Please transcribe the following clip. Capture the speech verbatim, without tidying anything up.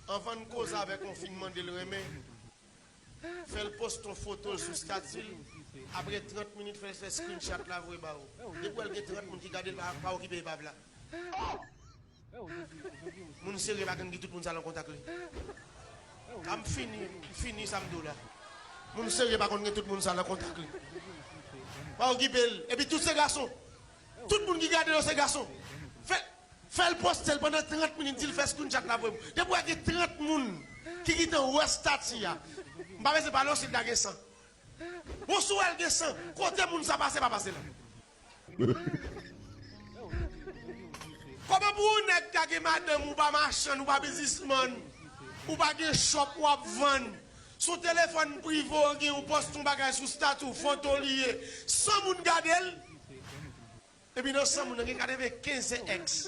Anvan n koze avèk yon fi n mande l renmen, fè l poste yon foto l sou stati l. Apre trant minit, fè l fè screenshot la voye ba ou. Depi w wè l gen trant moun ki gade l, pa, pa okipe epav la. Moun serye pa konn gen tout moun sa nan kontak li. A m fini, m fini sa m di w la. Moun serye pa konn gen tout moun sa nan kontak li. Pa okipe l. Epi tout se gason. Tout moun ki gade yo se gason. Fè, fè l poste l pandan trant minit, di l fè screenshot la voye m. Depi w wè gen trant moun ki gentan wè stati a, m pa bezwen pale w si l ta gen san. Bon, si w wè l gen san, kote moun sa pase, pa pase la. Kòman pou yon nèg ka gen madanm, ou pa machann, ou pa biznismann, ou pa gen shop w ap vann, sou telefòn prive w gen, ou poste yon bagay sou stati w, foto li ye, san moun gade l? Epi nan san moun nan gen katrevenkenz se ex.